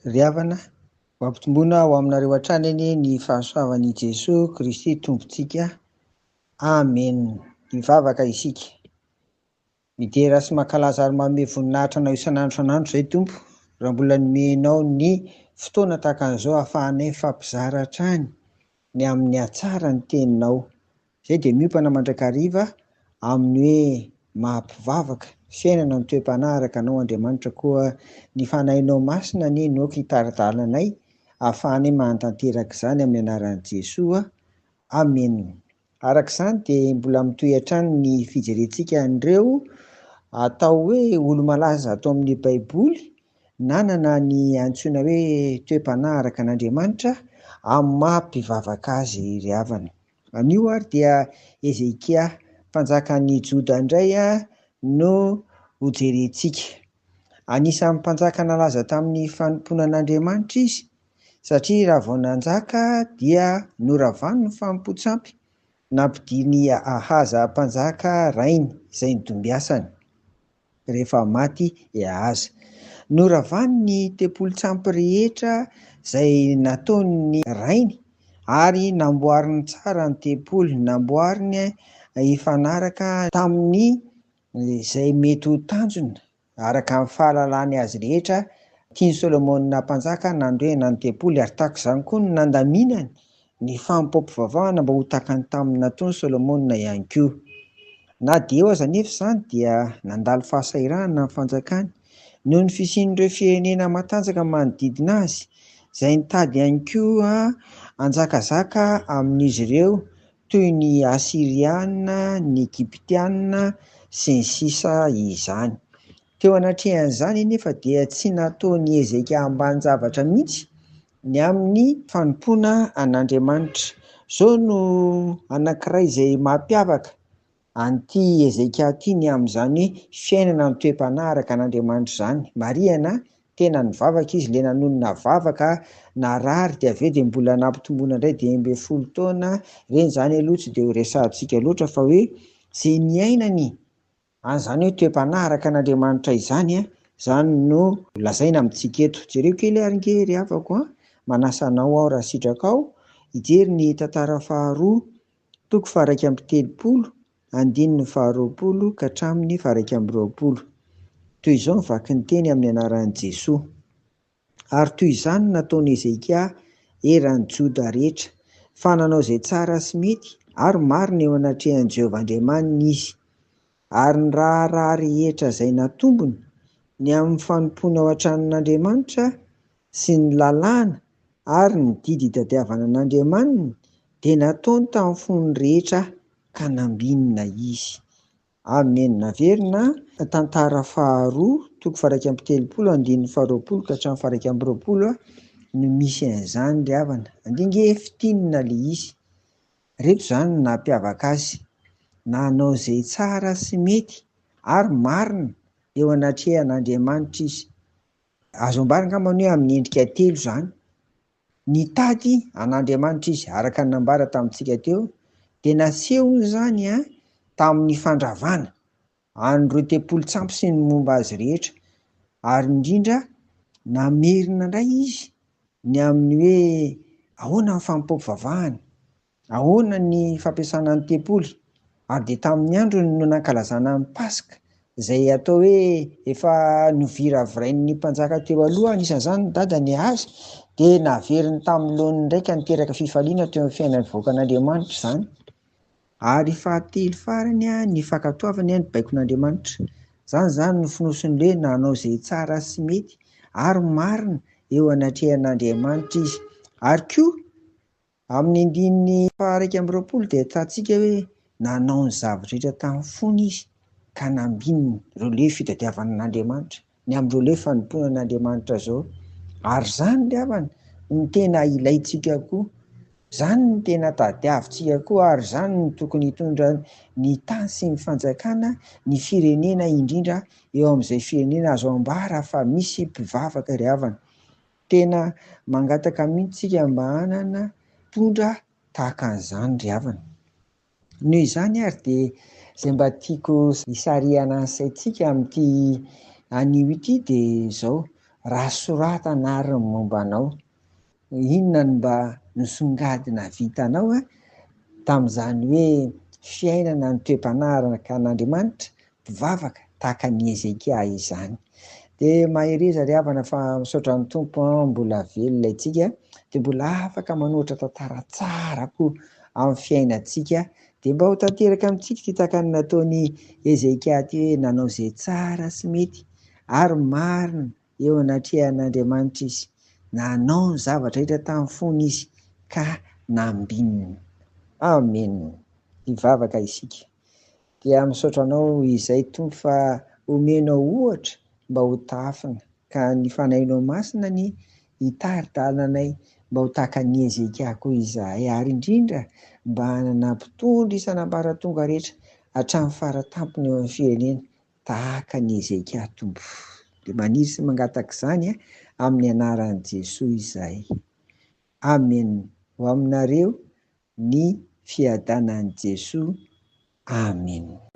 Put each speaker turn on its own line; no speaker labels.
Ry havana, ho ampitomboina ho aminareo hatrany anie ny fahasoavan'i Jesoa Kristy Tompontsika. Amena. Hivavaka isika. Midera sy mankalaza ary manome voninahitra Anao isan'andro isan'andro izay Tompo, raha mbola nomenao ny fotoana tahaka an'izao ahafahanay mifampizara hatrany ny amin'ny hatsaran'ny Teninao. Izay dia miompana mandrakariva amin'ny hoe maha mpivavaka, fiainana ny toe-panahy araka Anao Andriamanitra koa ny Fanahinao Masina anie no aoka hitari-dalana anay ahafahanay mahantanteraka izany amin'ny anaran'i Jesoa. Amena. Araka izany dia mbola mitohy hatrany ny fijerentsika an'ireo atao hoe olo-malaza ato amin'ny Baiboly nanana ny antsoina hoe toe-panahy araka an'Andriamanitra amin'ny maha mpivavaka azy ry havana. Anio ary dia Hezekia, mpanjakan'i Joda indray no hojerentsika. Anisan'ny mpanjaka nalaza tamin'ny fanompoana an'Andriamanitra izy, satria raha vao nanjaka dia noravany ny fanompoan-tsampy nampidirin'i Ahaza mpanjaka rainy izay nodimbiasany rehefa maty i Ahaza. Noravany ny tempolin-tsampy rehetra izay nataon'ny rainy ary namboariny tsara ny tempoly, namboariny hifanaraka tamin'ny izay mety ho tanjona araka ny fahalalany azy rehetra tian'i Solomona mpanjaka nanorenana ny tempoly, ary tahaka izany koa no nandaminany ny fanompoam-pivavahana mba ho tahaka ny tamin'ny nataon'i Solomona ihany koa. Na dia eo aza anefa izany dia nandalo fahasahiranana ny fanjakany noho ny fisian'ireo firenena matanjaka manodidina azy izay nitady ihany koa hanjakazaka amin'izy ireo toy ny Asyriana, ny Egyptiana, sy ny sisa izany. Teo anatrehan'izany anefa dia tsy nataon'i Hezekia ambanin-javatra mihitsy ny amin'ny fanompoana an'Andriamanitra. Izao no anankiray izay mampiavaka an'ity Hezekia ity ny amin'izany hoe fiainana ny toe-panahy araka an'Andriamanitra izany. Marihana, tena nivavaka izy, ilay nanonona vavaka, narary dia avy eo dia mbola nampitomboina indray 15 taona, ireny izany aloha tsy dia ho resahantsika loatra fa hoe izay niainany an'izany hoe toe-panahy araka an'Andriamanitra izany, izany no lazaina amintsika eto. Jereo kely ary nge ry havako an, manasa anao aho raha sitrakao hijery ny tantara faharoa toko faha-31 andininy faharoapolo ka hatramin'ny faha-21. Toy izao ny vaky ny teny amin'ny anaran'i Jesoa. Ary toy izany no nataon'i Hezekia eran'i Joda rehetra, fa nanao izay tsara sy mety ary marina eo anatrehan'i Jehovah Andriamaniny izy. Ary ny raharaha rehetra izay natombony, ny amin'ny fanompoana ao an-tranon'Andriamanitra sy ny lalàna ary ny didy itadiavana an'Andriamaniny, dia nataony tamin'ny fony rehetra ka nambinina izy. Amen. Averina, tantara faharoa, toko faha-31, andininy faharoapolo ka hatramin'ny faha-21 no misy an'izany ry havana. Andeha ange fintinina ilay izy. Ireto izany no nampiavaka azy. Nanao izay tsara sy mety ary marina eo anatrehan'Andriamanitra izy. Azo ambara angamba ny hoe amin'ny endrika telo izany. Nitady an'Andriamanitra izy, araka ny nambara tamintsika teo, dia nasehony izany tamin'ny fandravana an'ireo tempolin-tsampy sy ny momba azy rehetra, ary indrindra namerina indray izy ny amin'ny hoe ahoana ny fanompoam-pivavahana. Ahoana ny fampiasana ny tempoly? Ary dia tamin'ny androny no nankalazana ny Paska, izay atao hoe efa noviravirain'ny mpanjaka teo aloha, anisan'izany ny dadany Ahaza, dia naveriny tamin'ny laoniny indray ka niteraka fifaliana teo amin'ny fiainan'ny vahoakan'Andriamanitra izany. Ary fahatelo farany, ny fankatoavany ny baikon'Andriamanitra. Izany izany no fonosin'ny hoe nanao izay tsara sy mety ary marina eo anatrehan'Andriamanitra izy. Ary koa, Amin'ny andininy faha-21 dia ahitantsika hoe nanao ny zava-drehetra tamin'ny fony izy ka nambininy ireo lehy fitadiavana an'Andriamanitra, ny amin'ireo lehy fanompoana an'Andriamanitra izao. Ary izany ry havana no tena ilaintsika koa, izany no tena tadiavintsika koa ary izany no tokony hitondra ny tany sy ny fanjakana, ny firenena indrindra eo amin'izay firenena azo ambara fa misy mpivavaka ry havana. Tena mangataka mihitsy tsika mba hanana mpitondra tahaka an'izany ry havana. Noho izany ary dia izay mba tiako hisarihana ny saintsika amin'ity anio ity dia izao, Raha soratana ary ny momba anao, inona no mba nisongadina vitanao tamin'izany hoe fiainana ny toe-panahy araka an'Andriamanitra, mpivavaka tahaka an'i Hezekia izany. Dia mahereza ry havana fa misaotra ny Tompo mbola velona isika dia mbola afaka manoratra tantara tsara koa amin'ny fiainantsika. Dia mba ho tanteraka amintsika ity tahaka ny nataon'i Hezekia ity hoe nanao izay tsara sy mety ary marina eo anatrehan'Andriamanitra izy. Nanao ny zavatra rehetra tamin'ny fony izy ka nambinina. Amen. Hivavaka isika. Dia misaotra anao izay Tompo fa omenao ohatra mba ho tahafina ka ny Fanahinao Masina anie hitari-dalana anay mba ho tahaka an'i Hezekia koa izahay ary indrindra mba hanana mpitondra isan'ambaratonga rehetra hatramin'ny faratampony eo amin'ny firenena tahaka an'i Hezekia Tompo. Dia maniry sy mangataka izany amin'ny anaran'i Jesoa izahay. Amen. Ho aminareo ny fiadanan'i Jesoa. Amen.